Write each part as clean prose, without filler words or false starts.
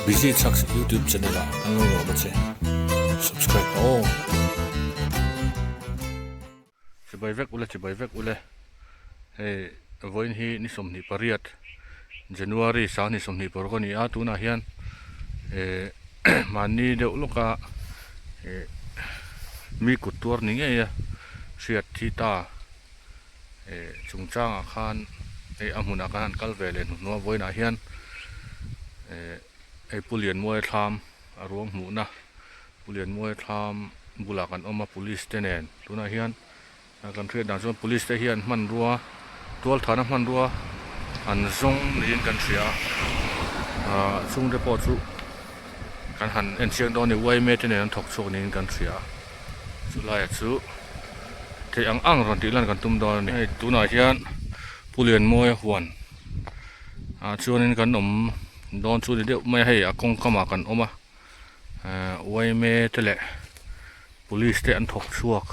Busy Chhaks YouTube channel ah kan lo lawm a che. Subscribe aw. Chibai vek ule chibai vek ule hei vawiin hi ni 28 January sang 26 a ni a tunah hian eh mahni deuh lawka eh mi kut tuar ni ngei a hriat thi ta. Eh chungchangah khan hei a hmunah khan han kal ve leh hnuhnawh a vawiinah hian eh hei Pu Lianmawia thlam a ruang hmuhna Pu Lianmawia thlam bulah kan awm a police te nen tunah hian kan hriat dan chuan police te hian hmanrua tualthahna hmanrua an zawng niin kan hria a ah chhungte pawh chu kan han en chiang dawn a ni yma te nen an thawk chhuak niin kan hria a chulaiah chu. Theih ang ang rawn tih lan kan tum dawn a ni. Hei tunah hian Pu Lianmawia huan ah chuanin kan awm dawn chu ni deuh mai a hei a kawng kamah kan awm a ehh yma te leh police te an thawk chhuak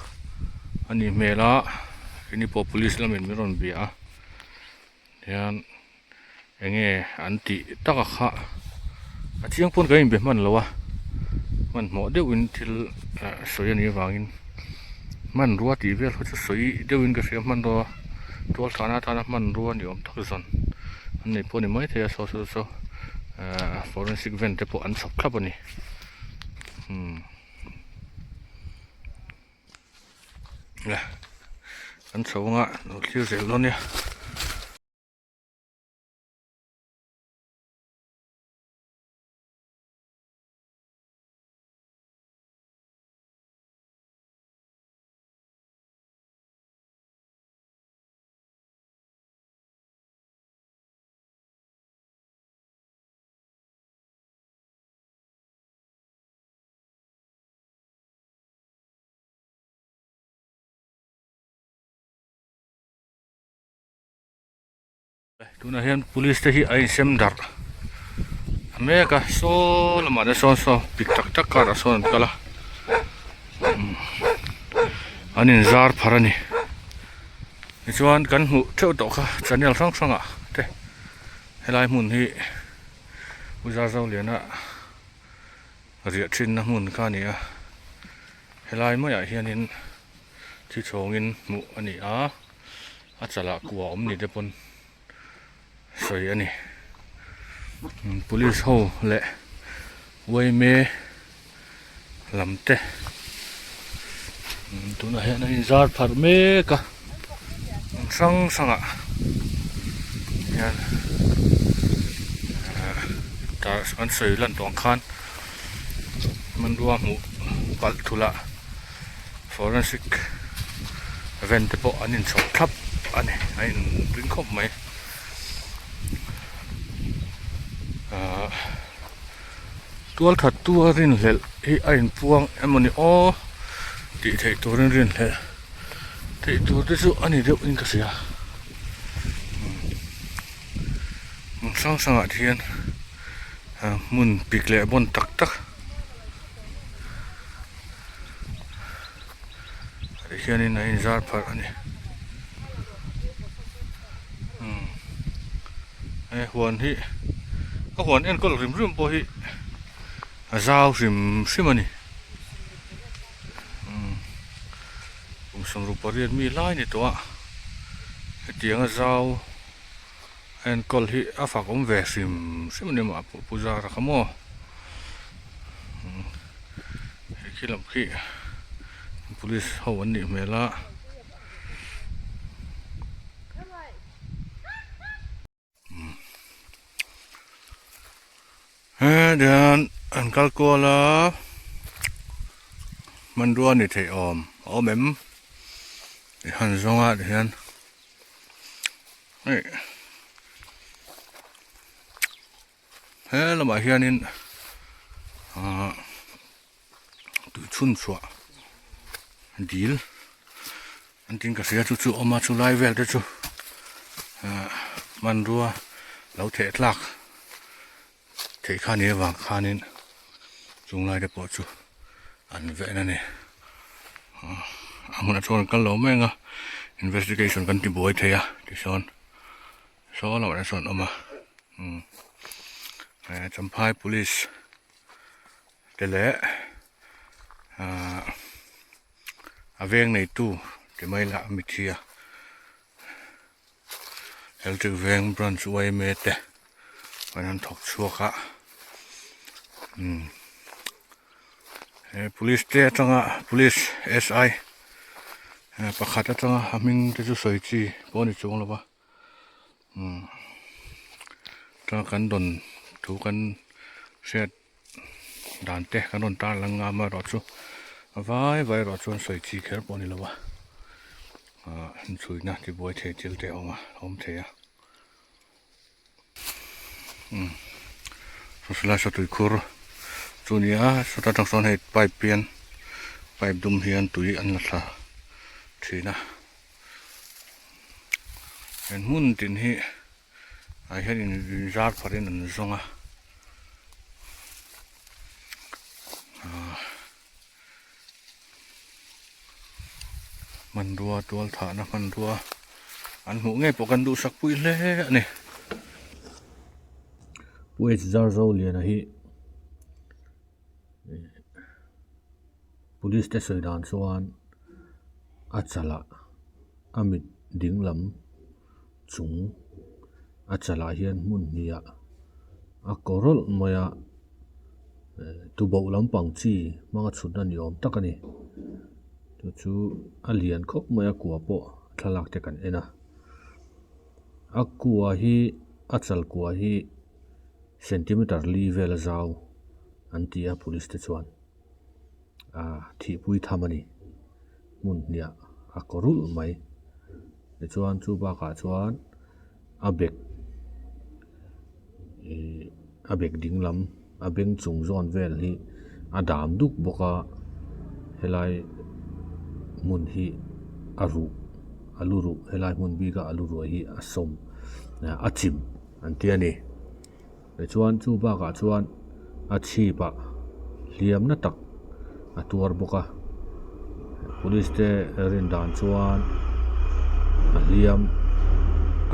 a nih hmel a keini pawh police lamin min rawn bia a tihian eng nge an tih tak a kha a chiang pawn kan inbe hman lo a hmanhmawh deuhin thil ah sawi a nih avangin hmanrua tih vel kha chu sawi deuhin ka hria hmanrua tual thahna atana hmanrua ni awm tak zawn an nei pawh a ni maithei a saw saw saw ah forensic van te pawh an chhawp thlap a ni umm. Kan chho anga lo thlir zel dawn nia. Tunah hian police te hi a insem darh mek a saw lamah te sawn saw pik tak tak karah sawn an kal a an inzar pharh a ni tichuan kan hmuh theuh tawh kha channel hrang hrangah te helai hmun hi Pu Zarzoliana. Riah thinna hmun kha a ni a, helai maiah hianin thi chhawngin hmuh a ni a, a chalah kua awm ni te pawn sawi a ni. Police ho leh yma lam te tunah hian an inzar pharh mek a, hmun hrang hrangah hian tah an sawi lan tawh ang khan hmanrua hmuh palh thulh ah forensic van te pawh an inchhawp thlap a ni a in ring khawp mai ahh tual that tu a rinhlelh hi a inpuang emawni aw tih theih turin rinhlelh. Theih tur te chu a ni deuh in ka hria hmun hrang hrang ah te hian hmun pik leh bawn tak tak ti hian in a in zar pharh a ni he huan hi a huan enkawl hrim hrim pawh hi a zau hrim hrim a ni. Kum 68 mi lai ni tawh a hetianga zau a enkawl hi a fak awm ve hrim hrim a ni mah pawh pu zara kha maw hei khi lam khi police ho an nih hmel a. He tihian an kal kual a hmanrua ni theih awm a awm em tih han zawng a tihian hei he lamah hianin ahh tui chhun chhuah dil An tin ka hria chu chu awm a chu lai vel te chu ah hmanrua lo theh tlak theih kha ni avang khanin chung lai te pawh chu an ven a ni a hmunah chuan an kal lo mai ang a investigation kan ti buai thei a tichuan saw lamah te sawn a awm a umm. Champhai police te leh ahh a veng neitu ti mai lah a mithi a electric veng branch yma te an han thawk chhuak a umm he police te atanga police SI pakhat atanga a hming te chu sawi chi pawh a ni chuang lo va. Umm chuan kan dawn thu kan hriat dan te kan rawn tar lang nga amaherawhchu a vai vai erawh chuan sawi chi kher pawh a ni lo a ah inchhuina tibuai thei thil te a awm a a awm thei a umm saw lai tuikhur chu a ni a sawta tang sawn hei pipe hian pipe dum hian tui an la thla thin a. He hmun tin hi ah hian in zar pharh in an zawng a ahh hmanrua tual thahna hmanrua an hmuh ngei pawh kan duhsak pui hle a ni. Pu H Zarzoliana hi Police te sawi dan chuan a chalah a mit ding lam chung a chalah hian hmun hnih ah a kaw rawlh mai a tuboh lampang chi hmanga chhutna ni awm tak a ni chu chu a lian khawp mai a kua pawh thlalak te kan en a a kua hi a chal kua hi centimeter li vel a zau an ti a police te chuan. Ahh thihpui tham a ni hmun hniah a kaw rulh mai tichuan chu bakah chuan a bag ihh a bag ding lam a beng chung zawn vel hi a dam duk bawk a helai hmun hi a ruh a lu ruh helai hmun bik a a lu ruah hi a sawm a chim an ti a ni. Tichuan chu bakah chuan a chhipah hliamna tak a tuar bawk a, police te rin dan chuan a hliam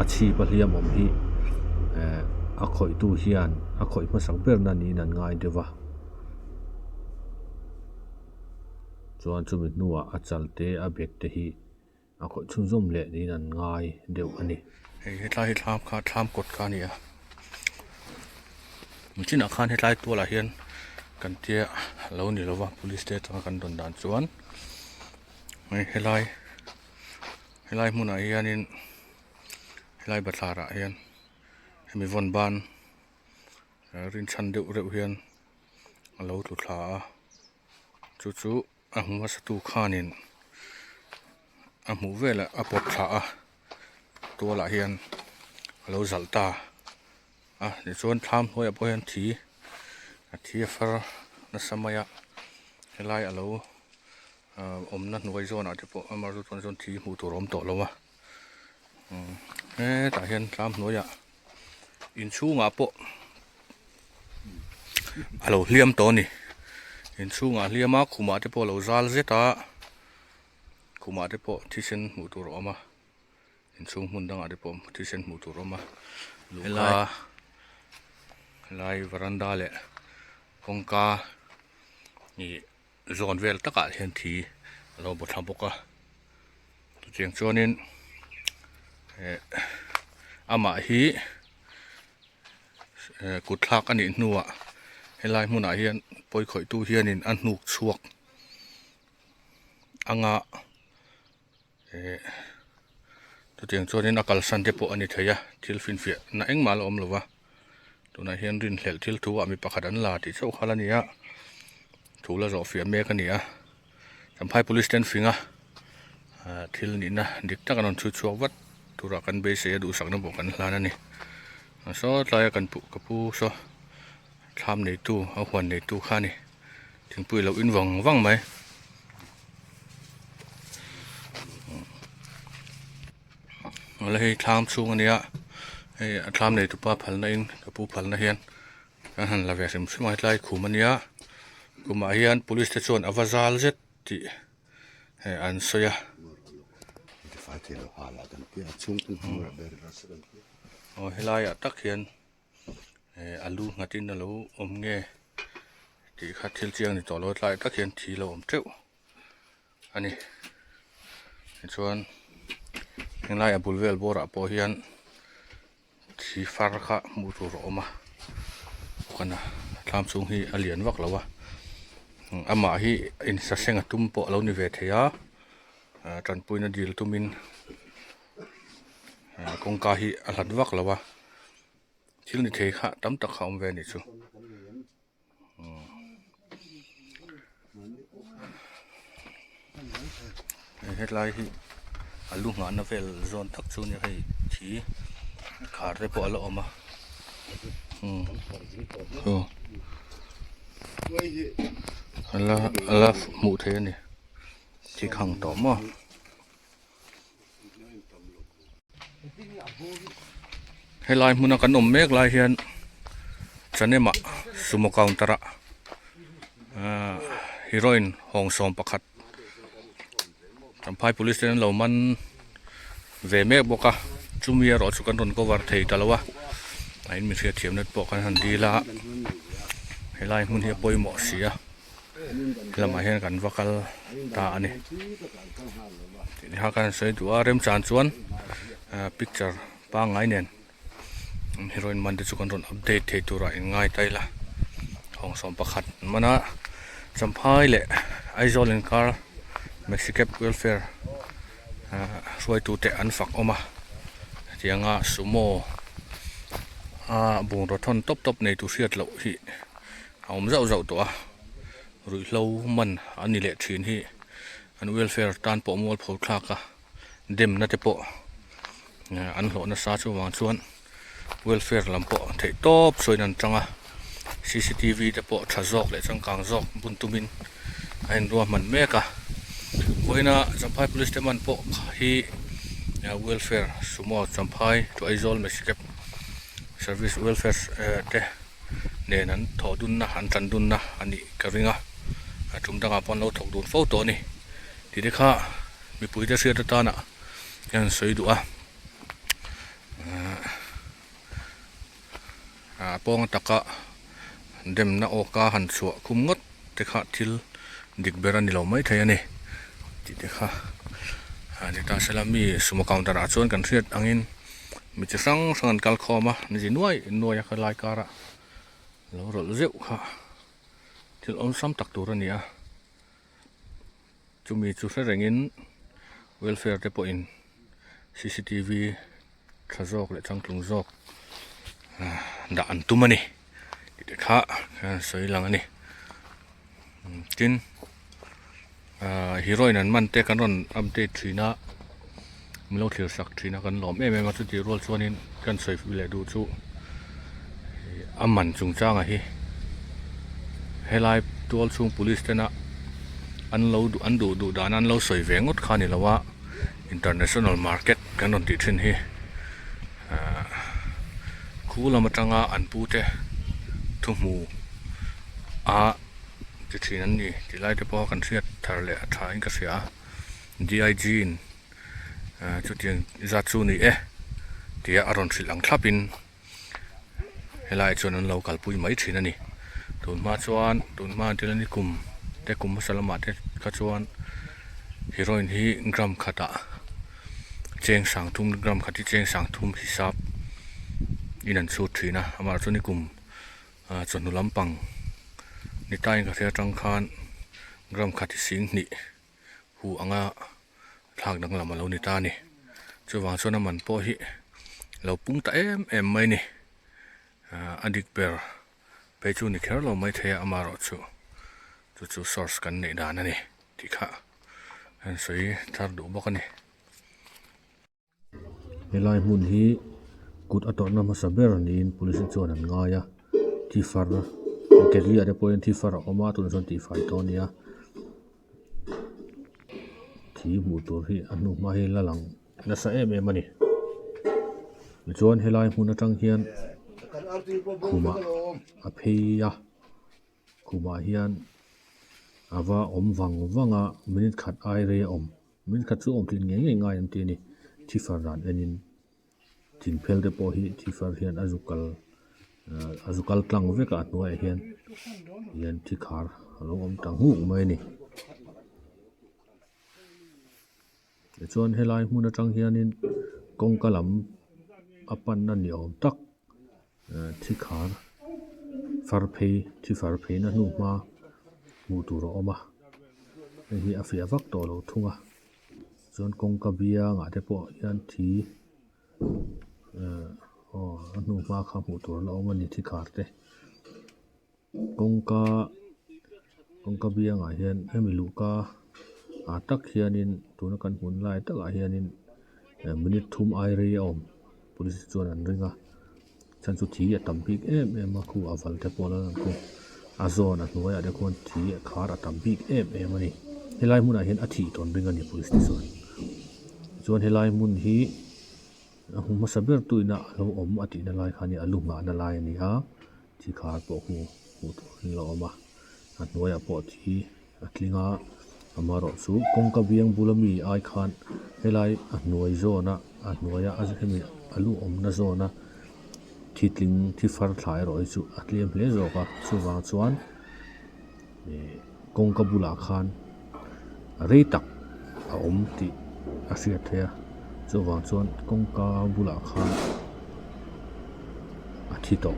a chhip a hliam awm hi eh a khawih tu hian a khawih hmasak berna niin an ngai deuh va chuan chumi hnuah a chal te a bag te hi. A khawih chhunzawm leh niin an ngai deuh a ni. Hei hetlai hi thlam kha thlam kawt kha a ni a nichinah khan hetlai tualah hian kan tia lo ni lova police te atanga kan rawn dan chuan hei helai helai hmunah hianin helai bathlar ah hian hemi vawn ban rinchhan deuh reuh hian a lo tlu thla a chu chu. A hmu hmasa tu khanin a hmuh velah a pawt thla a tualah hian a lo zalh ta a tichuan thlam hnuaiah pawh hian thi a thi a far nasa mai a helai a lo ah awmna hnuai zawnah te pawh amah chu chuan thi hmuh tur a awm tawh lo a hetah hian thlam hnuaiah inchhungah pawh a lo hliam tawh a ni inchhungah hliam a khumah te pawh a lo zal zet a khumah te pawh thisen hmuh tur a awm a inchhung hmun dangah te pawh thisen hmuh tur a awm a helai helai varanda leh kawngka ih zawn vel takah hian thi a lo baw thla bawk a chutiang chuanin eh amah hi eh kut thlak a nih hnuah helai hmunah hian pawi khawih tu hianin a hnuk chhuak anga eh chutiang chuanin a kalsan te pawh a ni thei a thil finfiah na engmah la awm lo va tunah hian rinhlelh thil thu ah mi pakhat an la tih chauh kha la ni a thu la zawh fiah mek a ni a Champhai police te an fing a ah thil nihna dik tak an rawn chhui chhuak vat turah kan beisei a duhsakna pawh kan hlan a ni saw tlaia kan pu ka pu saw thlam neitu a huan neitu kha a ni. Thingpui lo in vang vang mai. Awle hei thlam chhung a nia hei a thlam nei tupa phalna in ka pu phalna hian kan han la ve hrim hrim a hetlai khum a nia khumah hian police te chuan a va zal zet tih hei an sawi a. Aw helaiah tak hian. Eh a lu nghat in a lo awm nge tih kha thil chiang ni tawh lo tlai tak hian thi lo awm teuh a ni tichuan henglai a bul vel bawr ah pawh hian thi far kha hmuh tur a awm a bawk a thlam chhung hi a lian vak lo a amah hi insaseng a tum pawh a lo ni ve thei a tanpuina dil tumin kawngka hi a hlat vak lo a. Thil ni thei kha tam tak kha a awm ve a nih chu. Hetlai hi a lu nghahna vel zawn tak chu nia hei thi khar te pawh a la awm a aw a la a la hmuh theih a ni thi khang tawh maw. Helai hmuna kan awm mek lai hian Chanema sumo counter ah ahh heroine hawng sawm pakhat Champhai police ten an lo man ve mek bawk a chumi erawh chu kan rawn cover thei ta lo a a in mi hriatthiamna te pawh kan han dil a helai hmun hi a pawimawh si a. Lamah hian kan va kal ta a ni tih kha kan sawi duh a remchang chuan ah picture pangngai nen heroine man te chu kan rawn update thei turah in ngai ta ila thawngsawm pakhat an man a Champhai leh Aizawl inkar Maxi cab welfare ah hruaitu te an fak awm a hetianga sumo a bungraw thawn tawp tawp nei tur hriat loh hi. A awm zauh zauh tawh a, ruihhlo man a ni leh thin hi an welfare tan pawh mualpho thlak a, demna te pawh an hlawh nasa chuvang chuan welfare lam pawh theih tawp sawiin an tang a, cctv te pawh tha zawk leh changkang zawk bun tumin a inruahman mek a, vawiina Champhai police te man pawh hi welfare sumo Champhai to Aizawl Maxi cab service welfare te. nen an thawh dunna an tan dunna a nih ka ring a a tum dangah pawh an lo thawk dun fo tawh a ni tih te kha mipui te hriat atana hian an sawi duh a ahh a pawng ataka demna awka han chhuah khum ngawt te kha thil dik ber a ni lo maithei a ni tih te kha a ni ta sela mi sumo counter ah chuan kan hriat angin. Mi chi hrang hrang an kal khawm a ni nuai nuai a khalai karah lo rawlh zeuh kha thil awlsam tak tur a ni a chumi chu hre rengin welfare te pawhin cctv tha zawk leh changtlung zawk dah an tum a ni tih te kha an sawi lang a ni tin ahh heroine an man te kan rawn update thin a min lo thlir sak thin a kan lawm em em a chutih rual chuanin kan sawi leh duh chu a man chungchangah hi helai tual chhung police tena an lo duh an duh duh dan an lo sawi ve ngawt kha a ni lo a international market kan rawn tih thin hi ahh khu lam atanga an pu te thuhmu a. Ti thin an ni tih lai te pawh kan hriat thar leh a tha in ka hria a D_I_G in ah chutiang zat chu ni e tia a rawn hrilh ang thlap in helaiah chuan an lo kalpui mai thin a ni tun hma chuan tun hma thil a ni kum te kum hmasa lamah te kha chuan heroine hi gram khatah cheng sang thum gram khat hi cheng sang thum hisap in an chhut thin a amaherawhchu ni kum. Ah chawhnu lampang ni tain ka hria atang khan gram khat hi sing hnih hu anga thlak danglam a lo ni ta a ni chuvang chuan a man pawh hi lo pung ta em em mai a ni ah a dik ber phei chu ni kher lo maithei a amaherawhchu chu chu source kan neih dan a ni tih kha an sawi thar duh bawk a ni. Helai hmun hi kut a tawrhna hmasa ber niin police te chuan an ngai a thi far keli ah te pawh hian thi far a awm a tunah chuan tihfai tawh a ni a thi hmuh tur hi a hnuhma hi la lang nasa em em a ni tichuan helai hmun atang hian khumah a phei a. Khumah hian a va awm vang vang a minute khat ai rei a awm minute khat chu awm tlin ngei ngei ngai an ti a ni thi far dan enin thing phel te pawh hi thi far hian a zu kal. A zu kal tlang vek a a hnuaiah hian hian thi khar a lo awm ta nghuk mai a ni. Tichuan helai hmun atang hianin kawngka lam a panna ni awm tak thi khar far phei thi far pheina hnu hma hmuh tur a awm a hei hi a fiah vak tawh lo thung a chuan kawngka biangah te pawh hian thi aw a hnu hma kha hmuh tur a la awm a ni thi khar te kawngka kawngka biangah hian hemi luhka ah tak hianin tuna kan hmun lai takah hianin minute thum ai rei a awm police chuan an ring a chhan chu thi a tam bik em em a khu a val te pawh a lo lang khu a zawn a hnuaiah te khuan thi khar a tam bik em em a ni helai hmunah hian a thih tawn ring a ni police te chuan chuan helai hmun hi a hmu hmasa ber tu ina a lo awm a tihna lai kha a ni a lu nghahna lai a ni a thi khar pawh khu hmuh tur an lo awm a a hnuaiah pawh thi a tling a amaherawhchu kawngka biang bula mi ai khan helai a hnuai zawn a a hnuaia a hemi a lu awmna zawn a thi tling thi far thla erawh hi chu a tlem hle zawk a chuvang chuan ih kawngka bulah khan rei tak a awm tih a hriat theih a chuvang chuan kawngka bulah khan a thi tawh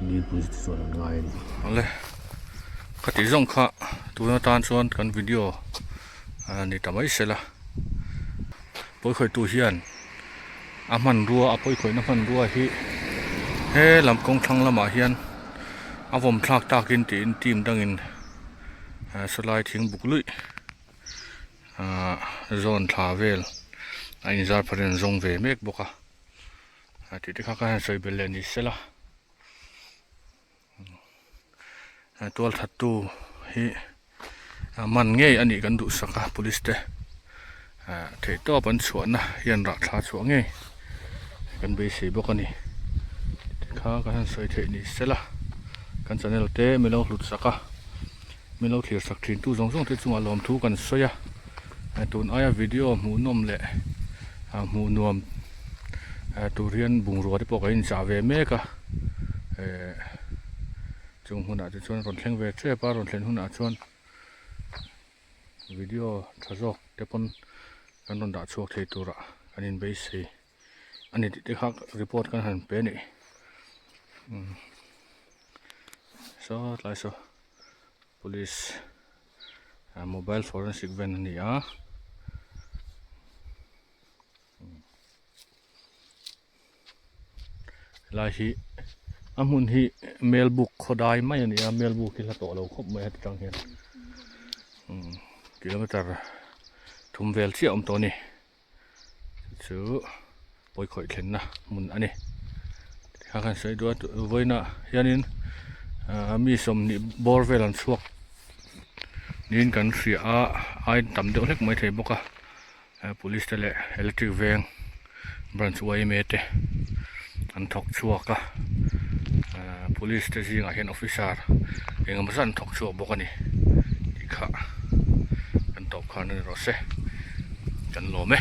niin police te chuan an ngai a ni. Awle khati zawng kha tun atan chuan kan video a ni ta mai sela pawikhawihtu hian a hmanrua a pawikhawihna hmanrua hi he lam kawng thlang lamah hian a vawm thlak takin tiin team dangin sawlai thing buk luih ahh zawn thla vel a inzar pharin an zawng ve mek bawk a tih te kha ka han sawi belh leh ni sela tual that tu hi man ngei a nih kan duhsak a police te theih tawp an chhuahna hian rah thla chhuah ngei kan beisei bawk a ni tikha kan han sawi theih ni sela kan channel te min lo hlut sak a min lo thlir sak thin tu zawng zawng te chungah lawmthu kan sawi a tun aia video hmuhnawm leh hmuh nuam tur hian bungrua te pawh kan inchah ve mek a eh chung hunah te chuan rawn thleng ve tep a rawn thlen hunah chuan video tha zawk te pawn kan rawn dah chhuak thei turah kan inbeisei a ni tih te kha report kan han pe a ni umm saw tlai saw police mobile forensic van a ni a. Helai hi a hmun hi Melbuk khawdai mai a ni a Melbuk hi hla tawh lo khawp mai a ti tang hian umm kilometer thum vel chiah a awm tawh a ni chu chu pawikhawih thlenna hmun a ni tikha khan sawi duh a vawiinah hianin ah mi sawmhnih bawr vel an chhuak niin kan hria a ai tam deuh hlek maithei bawk a. Police te leh electric veng branch yma te an thawk chhuak a police te zingah hian officer eng emaw zat an thawk chhuak bawk a ni tih kha kan tawp khan a ni rawh se kan lawm e.